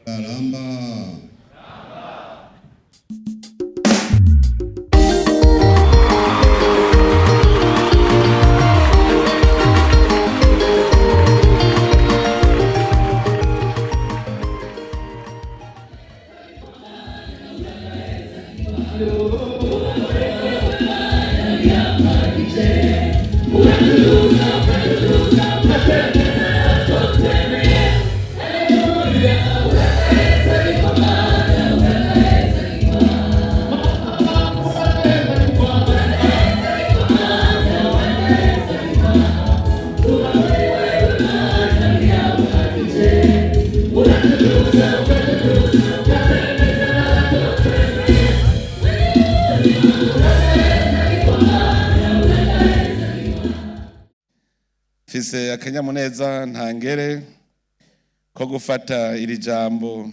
Aramba. Mfise akanyamuneza ntangere ko gufata iri jambo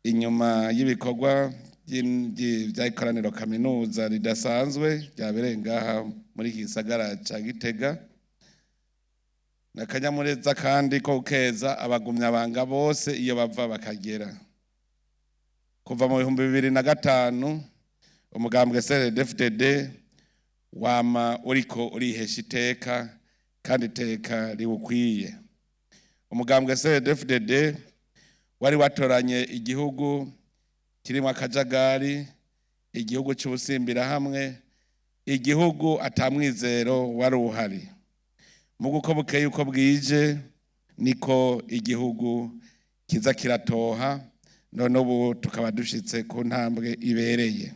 inyuma y'ibikorwa by'ikoraniro kaminuza ridasanzwe ryabereye ngaha muri iki gisagara ca Gitega. Ni akanyamuneza kandi ko gukeza abagumyabanga bose iyo bava bakagera. Kuva mu 2005 umugambwe CNDD-FDD wama uriko urihesha iteka kandi iteka riwukwiye. Umugambwe CNDD-FDD wari watoranye igihugu kirimo akajagari, igihugu c'ubusimbirahamwe, igihugu atamwizero wari uhari. Mu uko bukeye uko bwije niko igihugu kiza kiratoha, none ubu tukaba dushitse ku ntambwe ibereye.